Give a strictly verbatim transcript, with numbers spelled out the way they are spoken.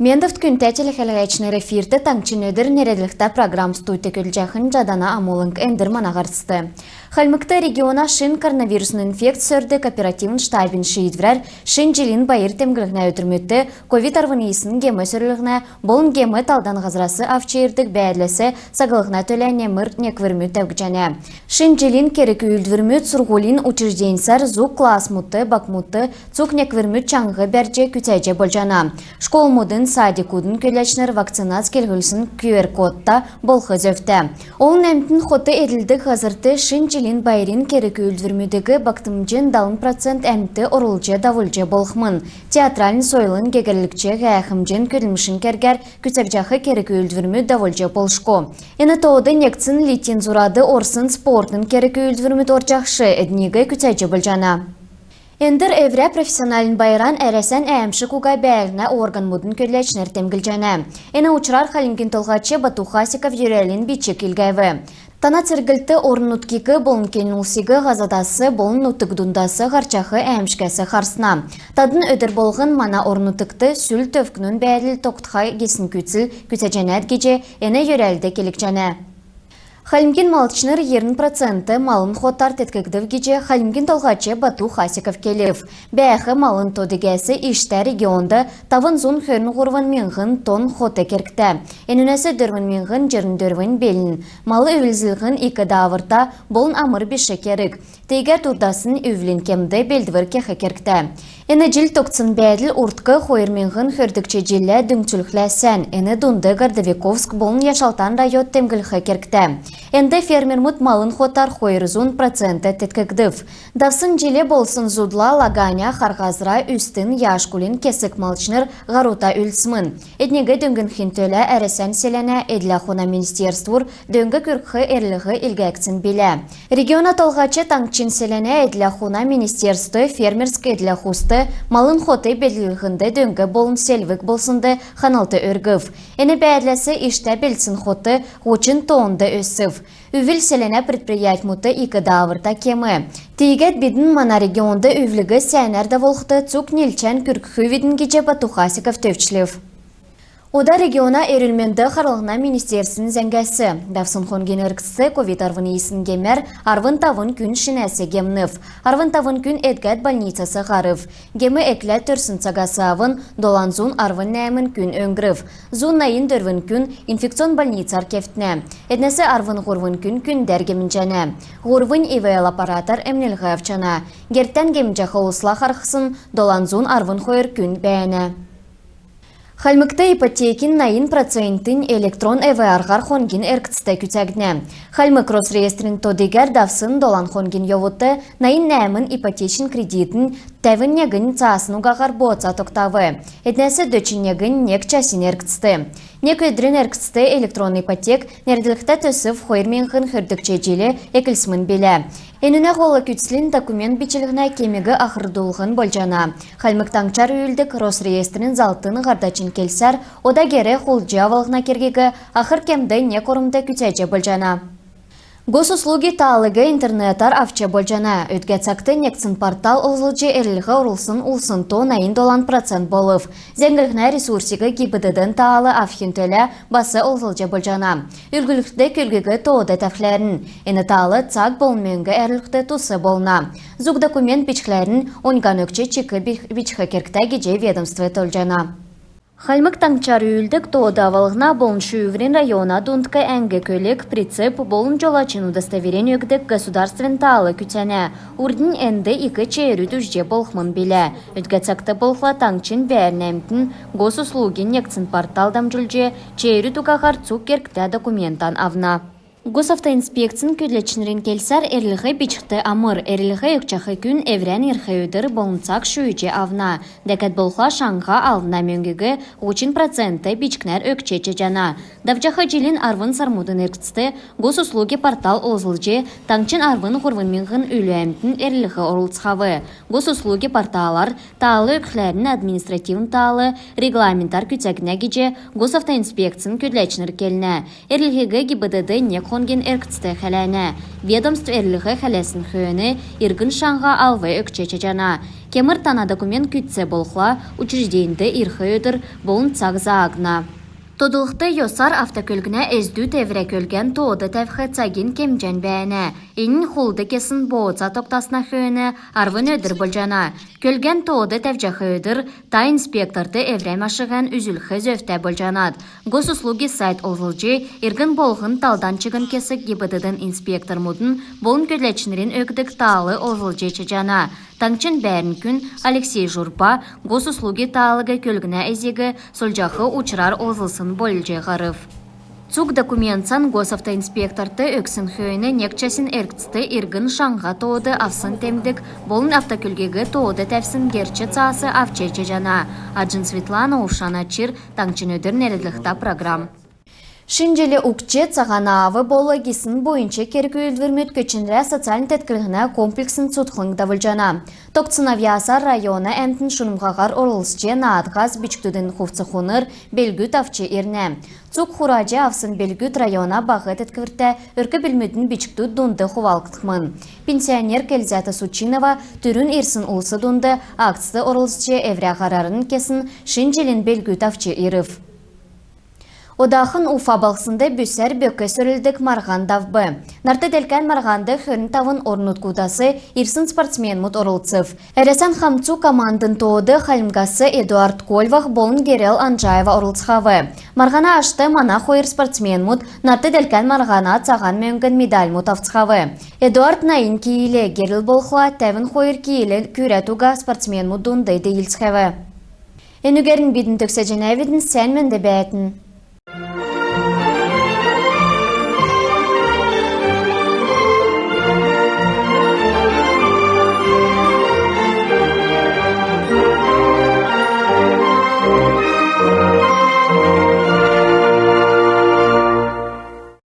Мендвт, күндтә телехәләгчнр! Эфирт «Таңһчин өдр» нерәдлһтә программ. Студьд көдлҗәхнь Җадана Амулң. Эндр мана һарцд. Хальмгт региона шин коронавирусн инфекц сөрдг оперативн штабин шиидврәр шин җилин байр темдглһнә өдрмүдт ковид арвн йисн гем сөрлһнә болн гем талдан һазрас авч ирдг бәәдләс саглһна төлә немр некврмүд тәвгдҗәнә. Шин җилин керг-үүлдврмүд сурһулин учрежденьсәр зуг классмудт, багмудт цуг некврмүд чаңһ бәрҗ күцәҗ болҗана. Школмудын, садикудын көдләчнр вакцинац кеһүлсн QR-кодта болх зөвтә. Олн әмтн хот эдлдг һазрт шин җилин байрин керг-үүлдврмүдиг багтмҗин далн процент әмт орулҗ давулҗ болхмн. Театральн, сойлын, гегәрлгч, һәәхмҗин, көдлмшин кергәр күцәгдҗәх керг-үүлдврмүд давулҗ болшго. Эн тоод негдсн литин зурад орсн спортын керг-үүлдврмүд орҗахш, эдниг күцәҗ болҗана. Эндр эврә профессиональн байран Әрәсән әәмшг уга бәәлһнә органмудын көдләчнр темдглҗәнә. Эн учрар Хальмгин Толһач Бату Хасиков йөрәлин бичг илгәв. Тана церглт орн-нутгиг болн келн улсиг һазадас болн нутг дундас һарчах әәмшгәс харсна. Тадн өдр болһн мана орн-нутгт сүл төвкнүн бәәдл тогтха гисн күцл күцәҗәнәт гиҗ эн йөрәлд келгдҗәнә. Хальмгин малчнр йирн процент малын хотар теткгдв гиҗ Хальмгин Толһач Бату Хасиков келв. Бәәх малын то-дигәс иштә регионд тавн зун хөрн һурвн миңһн тонн хот кергтә. Энүнәс дөрвн миңһн җирн дөрвн белн. Мал үвлзлһн ик дааврта болн амр биш керг. Тегәд урдаснь үвлин кемд белдвр кех кергтә. Эн җил тогтсн бәәдл урдк хойр миңһн хөрдгч җиллә дүңцүлхлә сән. Эн дунд Городовиковск болн Яшалтан район темдглх кергтә. Энд фермермүд малын хотар хойр зун процент теткгдв. Давсн җил болсн зудла Лаганя, Хар Һазра, Үстин, Яшкулин кесг малчнр һарута үлдсмн. Эдниг дөңнхин төлә Әрәсән селәнә эдл-ахуна министерствур дөң күргх эрлһ илгәгдсн билә. Региона толһач таңһчин селәнә эдл-ахуна министерствд фермерск эдл-ахуст малын хот белдлһнд дөң болн селвг болснд ханлт өргв. Эн бәәдләс иштә белдсн хот һучн тоннд өсв. Үвл селәнә предприятьмудт ик дааврта кем. Тиигәд бидн мана регионд үвлиг сәәнәр давулхд цуг нилчән күргхвидн гиҗ Бату Хасиков төвчлв. Ода региона эрүл-менд харлһна министерствин зәңгәс. Давсн хонгин эргцд ковид арвн йисн гемәр арвн тавн күн шинәс гемнв. Арвн тавн күн эдгәд больницас һарв. Гем экләд төрсн цагас авн долан зун арвн нәәмн күн өңгрв. Зун найн дөрвн күн инфекционн больницар кевтнә. Эднәс арвн һурвн күн күндәр гемнҗәнә. Һурвнь ИВЛ аппаратар эмнлһ авчана. Гертән гемнҗәх улсла харһсн долан зун арвн хойр күн бәәнә. Хальмгт ипотекин найн процентнь электрон эв-арһар хонгин эргцд күцәгднә. Хальмг Росреестрин то-дигәр давсн долан хонгин йовудт найн нәәмн ипотечн кредитнь тәвн негнь цаасн угаһар бооца тогтав. Эднәс дөчн негнь нег часин эргцд. Нег өдрин эргцд «Электронн ипотек» нерәдлһтә төсв хойр миңһн хөрдгч җил эклсмн билә. Энүнә һол күцлнь документ бичлһнә кемиг ахрдулһн болҗана. Хальмг Таңһчар үүлддг Росреестрин заллтын һардачин келсәр, ода гер хулдҗ авлһна кергиг ахр кемд нег ормд күцәҗ болҗана. Госуслуги таалыг интернетар авч болҗана. Өдгә цагт негдсн портал олзлҗ эрлһ орулсн улсин то найн долан процент болв. Зәңглһнә ресурсиг ГИБДД-н таал авхин төлә бас олзлҗ болҗана. Үлгүрлхд, көлгиг тоод тәвхләрн, эн таал цаг болн мөңг әрвлхд тус болна. Зуг документ бичхләрн оньган өгч чик би-, бичх кергтә гиҗ ведомств тоолҗана. Хальмг Таңһчар үүлддг тоод авлһна болн шүүврин района дундк әңг көлг, прицеп болн җолачин удостоверень өгдг государственн таал күцәнә. Урднь энд ик черүд үзҗ болхмн билә. Өдгә цагт болхла таңһчин бәәрн әмтн Госуслугин негдсн портал дамҗулҗ черүд угаһар цуг кергтә документан авна. Госавтоинспекцин көдләчнрин келсәр, эрлһ бичхд амр. Эрлһ өгчәх күн эврән ирх өдр болн цаг шүүҗ авна. Дәкәд болхла шаңһа авлһна мөңгиг һучн процент бичкнәр өгч чадҗана. Давҗах җилин арвн сармудын эргцд Госуслуги портал олзлҗ таңһчин арвн һурвн миңһн үлү әмтн эрлһ орлцхав. Госуслуги порталар таал өгхләрн административн таал регламентар күцәгднә гиҗ Госавтоинспекцин көдләчнр келнә. Эрлһиг ГИБДД нег хонгин эргцд хәләнә. Ведомств эрлһ хәләсн хөөн иргн шаңһа алв өгч чадҗана. Кемр тана документ күцц болхла, учрежденьд ирх өдр болн цаг заагдна. Тодлхд, йосар автокөлгнә эздүд эврә көлгән тоод тәвх цагин кемҗән бәәнә. Эннь хулд кесн бооца тогтасна хөөн арвн өдр болҗана. Көлгән тоод тәвҗәх өдр та инспекторт эврә машиһән үзүлх зөвтә болҗанат. Госуслуги сайт олзлҗ, иргн болһн талдан чигн кесг ГИБДД-н инспектормудын болн көдләчнрин өгдг таал олзлҗ чадҗана. Таңһчин бәәрн күн Алексей Журба госуслуги таалыг көлгнә эзиг сольҗах учрар олзлсн болҗ һарв. Цуг документсан госавтоинспекторт өгсн хөөн нег часин эргцд иргн шаңһа тоод авсн темдг болн автокөлгиг тоод тәвсн герч цаас авч чадҗана. Аҗин Светлана, Ушана Чир, «Таңһчин өдр» нерәдлһтә программ. Шин җил угтҗ, цаһан аав бол гисн буйнч керг-үүлдврмүд Көтчнрә социальн тетклһнә комплексн цутхлң давулҗана. Тогтсн авъясар района әмтн шунмһаһар орлцҗ, наадһас бичкдүдин хувц-хунр, белгүд авч ирнә. Цуг хураҗ авсн белгүд района баһ тетквртә өрк-бүлмүдин бичкдүд дунд хувалгдхмн. Пенсионер Кельзята Сучинова түрүн ирсн улс дунд акцд орлцҗ, эврә һарарн кесн шин җилин белгүд авч ирв. Одахн Уфа балһснд бүсәр бөк сөрлдг марһан давв. Нарт делкән марһанд хөрн тавн орн-нутгудас ирсн спортсменмүд орлцв. Әрәсән хамцу командин тоод Хальмгас Эдуард Кольвах болн Герел Анджаева орлцхав. Марһана ашт мана хойр спортсменмүд нарт делкән марһана цаһан мөңгн медальмуд авцхав. Эдуард найн кило, Герел болхла тәвн хойр кило күрәд уга спортсменмүд дунд диилцхәв. Энүгәрн бидн төгсәҗәнәвидн. Сән менд бәәтн.